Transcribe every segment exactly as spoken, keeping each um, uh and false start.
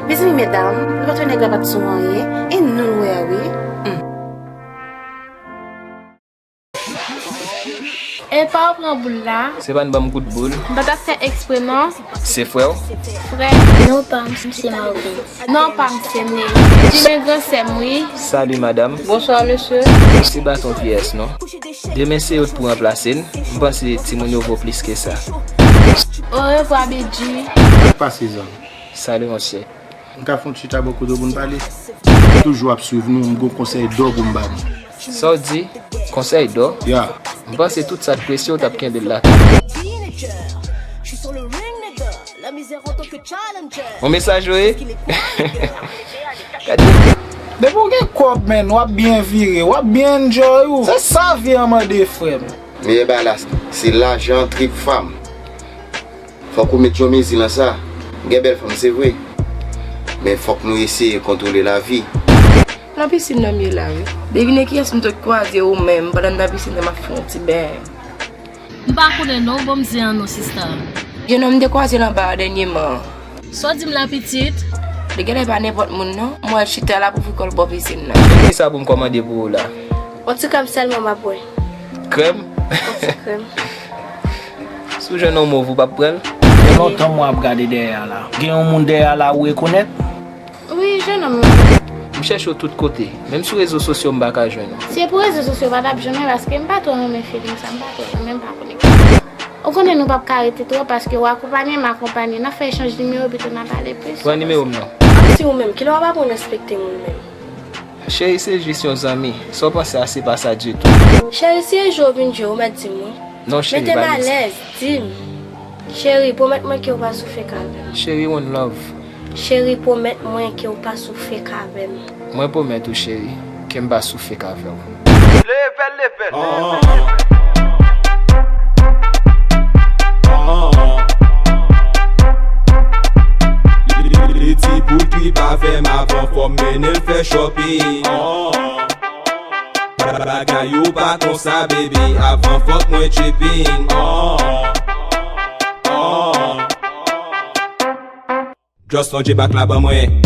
Mezanmi medam, nou pa t wè nèg la pa t sou anyen, e nou n wè a wi. Hmm. Epa w pran boul la? Se pa n ban m kout boul. M pa t ap fè ekspre non. Se frè w? Frè. Non pa m, se Marvin. Non pa m, se Ney. Jimmy gran sè m wi. Salut madame. Bonsoir monsieur. Se baton P S non. Demen se yo t pou ranplase n. M panse timoun yo vo plis ke sa. Orevwa Bidji. Sa k pase zanmi? Salut monchè. M ka fè yon ti chita bò kote w pou n pale? Toujou ap swiv nou, m gon konsèy dò pou m ba nou. Sa w di? Konsèy dò? Ya. M panse tout sa k presye w t ap kenbe l la tou. Yon mesaj ou ye? Gade. Depi w gen kòb, menn, w ap byen vire, w ap byen enjoy ou. Se sa vi an mande, frè m. Meyè bagay la, se lajan, trip, fanm. Fòk ou met yon mezi nan sa. M gen bèl fanm, se vre. Men fòk nou eseye kontwole lavi. Nan pisin nan m ye la wi. Devine kiyès m te kwaze ou menm pandan m nan pisin nan m ap fè yon ti beny. M pa konnen non, bon m di an non sista. Jenòm m te kwaze l anba a dènyèman. Sa w di m la pitit? Li genlè pa nenpòt moun non. M wè l chita l ap ouvri kò l bò pisin nan. Kisa pou m kòmande pou ou la? Yon ti krèm sèlman m ap bwè. Krèm? Yon ti krèm. Si w jwenn yon mov ou p ap pran l? Gen lontan mwen ap gade dèyè a la. Gen yon moun dèyè a la ou rekonèt? Wi, jennonm nan. M chèche w tout kote. Menm sou rezo sosyo m pa ka jwenn ou. Si e pou rezo sosyo w pa t ap jwenn mwen paske m pa twò renmen feeling sa, m pa twò renmen, m pa konnen. Ou konnen nou p ap ka rete twòp paske w akonpanye, m akonpanye. N ap fè echanj nimewo pito n a pale plis. Pran nimewo m non. Kòmsi ou menm, kilè w ap aprann respekte moun menm? Cheri, se jis yon zanmi. Sa w panse a se pa sa ditou. Cheri, si e jwe w vin jwe, ou mèt di m wi. Non, cheri, pa gen sa. Mete m alèz, di m. Cheri, pwomèt mwen ke w pa soufek avè m. Cheri, one love. Cheri, pwomèt mwen ke w pa soufek avè m. Mwen pwomèt ou, cheri, ke m pa soufek avè w. Level, level. Li, li, li di pou l trip avè m avan, fò m mennen l fè shopping. Bagay yo pa konsa, baby, avan fòk mwen tripping. Just on J-Back la ban mwen.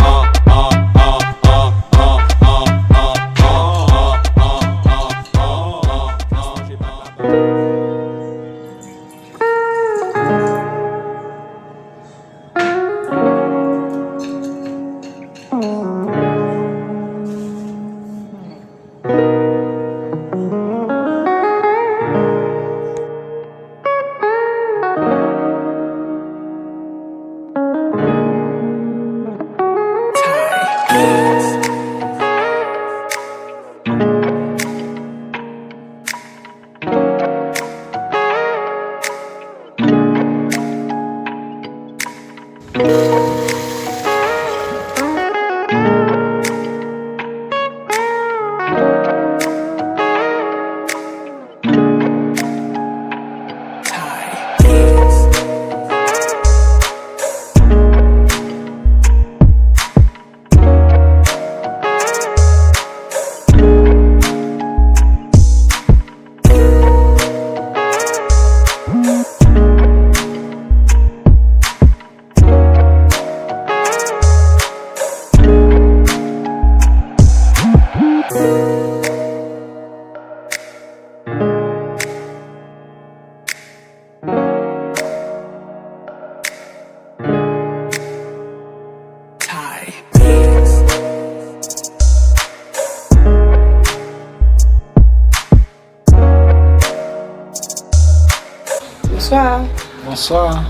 Bonswa. Bonswa.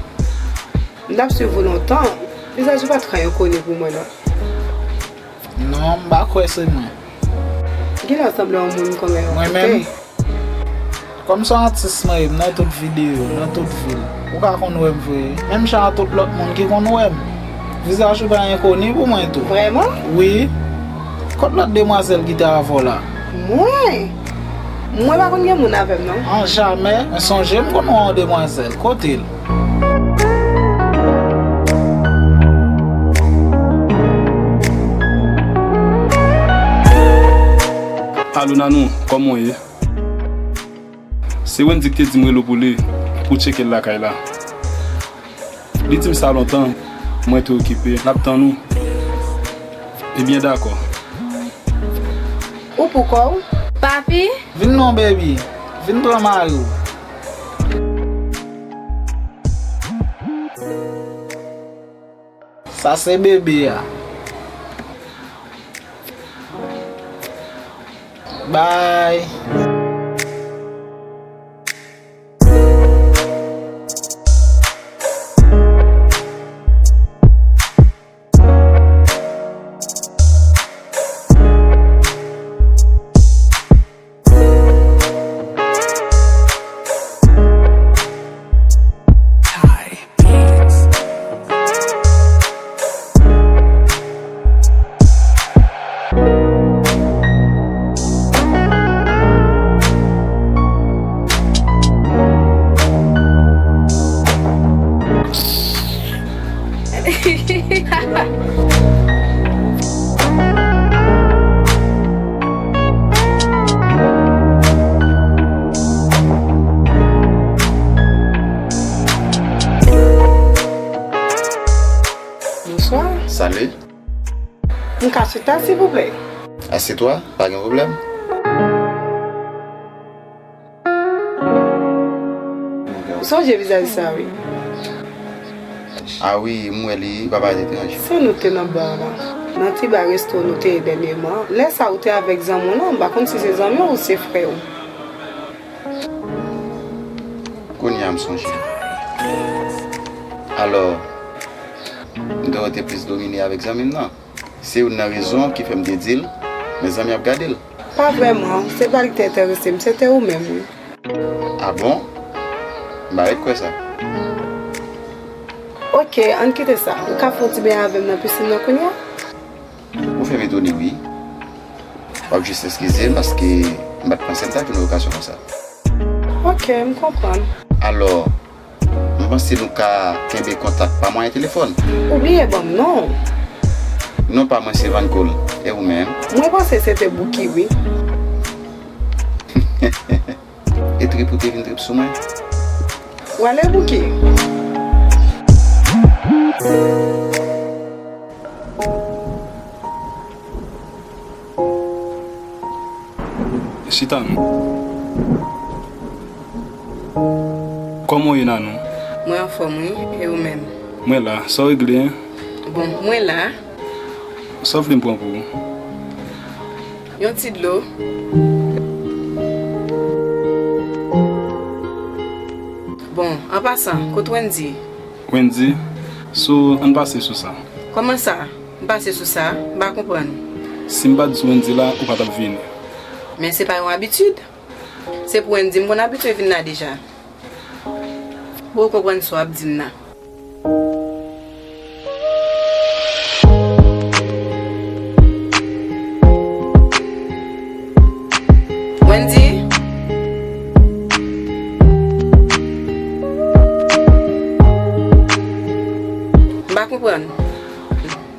M t ap swiv ou lontan. Vizaj ou pa t fè yon koni pou mwen non. Non, m pa kwè se mwen. Genlè w sanble yon moun kòmè. Mwen menm? Kòm se yon atis mwen ye, m nan tout videyo, nan tout vil. Ou ka konn wè m vre. Menm jan a tout lòt moun ki konn wè m. Vizaj ou pa enkoni pou mwen tou. Vrèman? Wi. Kot lòt demwazèl ki te avè w la? Mwen? Mwen pa konn gen moun avè m non. An jamè, men sonje m konn wè yon demwazèl. Kote l? Alo Nanou, kòman w ye? Se Wendy ki te di m rele w pou li, pou w tcheke l lakay la. Li di m sa lontan, mwen te okipe. N ap tann ou. Ebyen, dakò. Ou pou kò w? Papi? Vin non, baby. Vin pran mari w. Sa se bebe a. Bye. Bonswa. Salut. M ka chita, silvouplè? Assieds-toi, pa gen pwoblèm. Ou sonje vizaj sa, wi. A wi, m wè li, li pa parèt etranj. Se nou te nan ba la. Nan ti ba resto nou te ye dènyèman. Lè sa ou te avèk zanmi w lan, m pa konn si se zanmi w ou se frè w. Kounye a m sonje. Alò, m te wè w te plis domine avèk zanmi m nan. Se youn nan rezon ki fè m te di l, men zanmi ap gade l. Pa vrèman, se pa li ki te enterese m, se te ou menm, wi. A bon? M pa ret kwè sa. Oke, ann kite sa. Ou ka fè yon ti beny avè m nan pisin nan kounye a? Ou fè m etone, wi. W ap jis eskize m paske m pa t panse m t ap jwenn yon okazyon konsa. Oke, m konprann. Alò, m panse nou ka kenbe kontak pa mwayen telefòn. Ou bliye ban m non w. Non pa mwen se Van Cole. E ou menm? Mwen panse se te Bouki, wi. E trip ou te vin trip sou mwen? W ale Bouki. Chita non. Kòman w ye, Nanou? Mwen anfòm, wi. E ou menm? Mwen la. Sa w regle, en? Bon, mwen la. Sa w vle m pran pou ou? Yon ti dlo. Bon, an pasan, kot Wendy? Wendy? So, ann pase sou sa. Kòman sa? M pase sou sa? M pa konprann. Si m pa t di Wendy la, ou pa t ap vini. Men se pa yon abitid. Se pou Wendy m konn abitye vin la deja. Ou konprann sa w ap di m nan. Wendy? M pa konprann.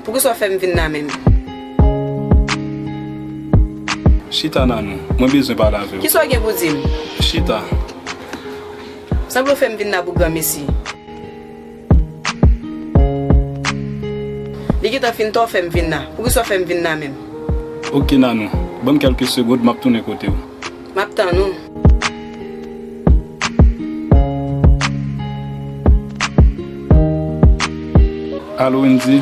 Poukisa w fè m vin la menm? Chita, Nanou. Mwen bezwen pale avè w. Kisa w gen pou di m? Chita. Sanble w fè m vin la pou granmesi. Li gentan fin tò fè m vin la. Poukisa w fè m vin la menm? Oke, Nanou. Ban m kèlke segond, m ap tounen kote w. M ap tann ou. Alo, Wendy.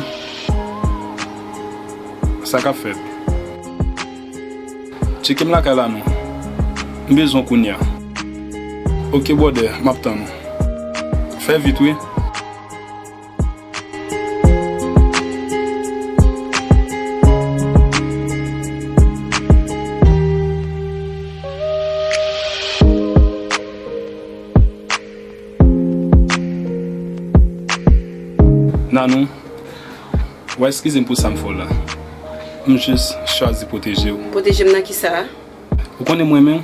Sa k ap fèt? Tcheke m lakay la non. M bezwen w kounye a. Oke, brother, m ap tann ou. Fè vit, wi. Nanou, w a eskize m pou sa m fè w la. M jis chwazi pwoteje w. Pwoteje m nan kisa? Ou konnen m renmen w.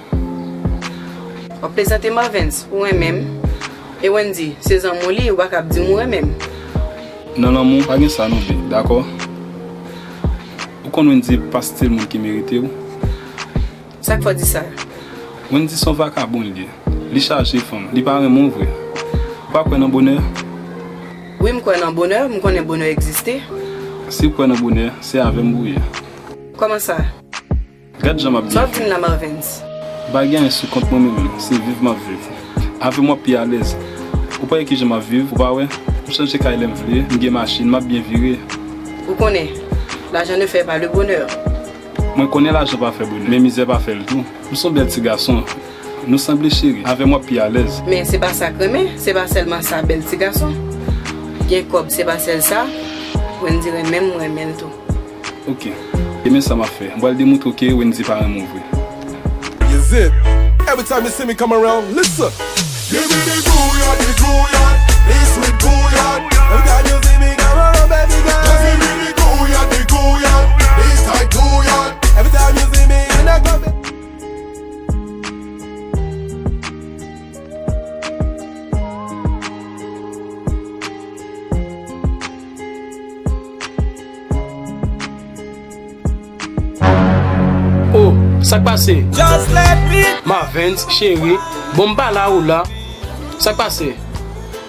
W ap plezante Marvens, ou renmen m. E Wendy, se zanmi w li, ou pa kab di m ou renmen m. Nan lanmou, pa gen sa non, babe, dakò? Ou konn Wendy pa stil moun ki merite w. Sa k fè w di sa? Wendy se yon vakabon li ye. Li chaje fanm, li pa renmen w vre. Ou pa kwè nan bonè? Wi, m kwè nan bonè, m konnen bonè egziste. Si w kwè nan bonè, se avè m pou w ye. Kòman sa? Gad jan m ap byen viv. Sa w ap di m la, Marvens? M pa gen anyen sou kont mwen menm, se viv m ap viv. Avè m w ap pi alèz. Ou pa wè kijan m ap viv, ou pa wè? M chanje kay lè m vle, m gen machin, m ap byen vire. Ou konnen, l'argent ne fait pas le bonheur. Mwen konnen lajan pa fè bonè, men mizè pa fè l tou. M se yon bèl ti gason. Nou sanble cheri, avè m w ap pi alèz. Men se pa sa k renmen, se pa sèlman sa bèl ti gason. Gen kòb, se pa sèl sa. Wendy renmen m, m renmen l tou. Ok. E men sa m ap fè. M pral demontre w ke Wendy pa renmen w vre. Is it? Every time you see me come around, listen. Give me the bouillon, the bouillon, the sweet bouillon. Every time you see me come around, baby girl. Just give me the bouillon, the bouillon, the tight bouillon. Every time you see me in the club. Oh, sa k pase? Just let me. Marvens, cheri, bon, m pa la, ou la. Sa k pase?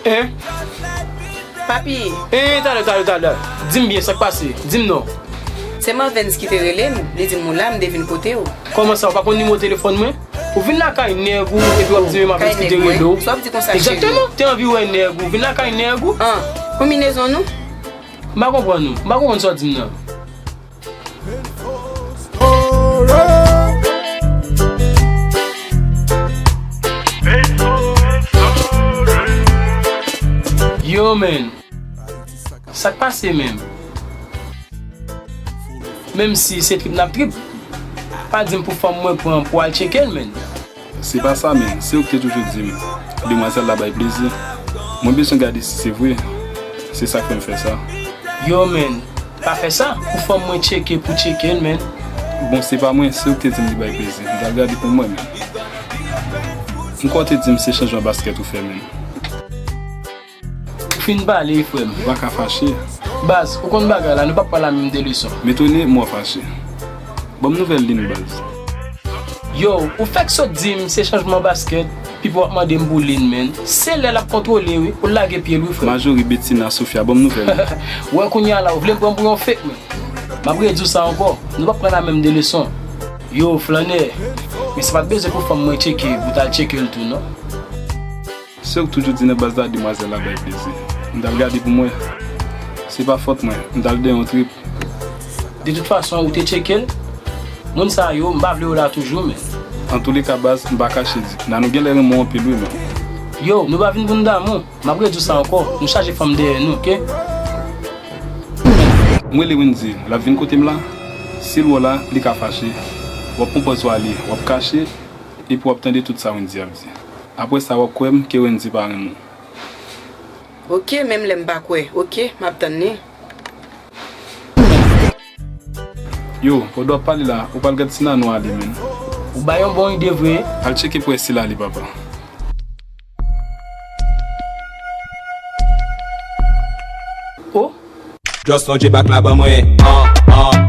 Hein? Papi. Hein, talè, talè, talè. Di m byen sa k pase. Di m non. Se Marvens ki te rele m, li di m ou la, m te vin kote w. Kòman sa, ou pa konn nimewo telefòn mwen? Ou vin lakay nèg ou, epi w ap di m Marvens ki te rele w. Sa w ap di konsa, cheri? Egzakteman, te anvi wè nèg ou, vin lakay nèg ou. An, konbinezon nou? M pa konprann ou. M pa konprann sa w di m nan. Yo, man. Sa k pase menm? Menm si se trip n ap trip, pa di m pou fanm mwen pran pou al tcheke l, man. Se pa sa, man. Se ou ki te toujou di m, demwazèl la bay plezi. Mwen bezwen gade si se vre. Se sa k fè m fè sa. Yo, man, pa fè sa. Pou fanm mwen tcheke, pou tcheke l, man. Bon, se pa mwen, se ou ki te di m li bay plezi. M t al gade pou mwen, man. M kwè w te di m se chanjman baskèt ou fè, man. Ou fin pale, wi, frè m. Ou pa ka fache. Baz, ou konn bagay la, nou p ap pale menm de leson. M etone, m wè w fache. Ban m nouvèl Lynn, baz. Yo, ou fèk sot di m se chanjman baskèt, pipo ap mande m pou Lynn, man. Se lè l ap kontwole, wi, pou l lage pye l, wi, frè m. Majori, Betina, Sofia, ban m nouvèl. Ou wè kounye a la, ou vle m pran m pou yon fake, man. M ap redi w sa ankò, nou p ap pran la menm de leson. Yo, flannè, men se pa t bezwen pou fanm mwen tcheke, pou w t al tcheke l tou, non. Se ou k toujou di nan baz la demwazèl la bay plezi. M t al gade pou mwen. Se pa fòt mwen, m t al dèyè yon trip. De tout fason, ou te tcheke l. Moun sa yo, m pa vle yo la toujou, men. Antouleka, baz, m pa kache di, Nanou genlè renmen w anpil, wi, men. Yo, nou pa vin pou n damou. M ap redi w sa ankò, nou chaje fanm dèyè nou, oke? M rele Wendy, l ap vin kote m la. Si l wè w la, li ka fache. W ap pran pòz w ale, w ap kache, epi w ap tande tout sa Wendy ap di. Apre sa, w ap kwè m ke Wendy pa renmen w. Oke, menm lè m pa kwè. Oke, m ap tann li. Yo, pandan w ap pale la, ou pral gad si Nanou ale, menm. Ou bay yon bon ide vre. Al tcheke pou wè si l ale, papa. Oh. Just sonje bak la ban mwen. Ah, ah.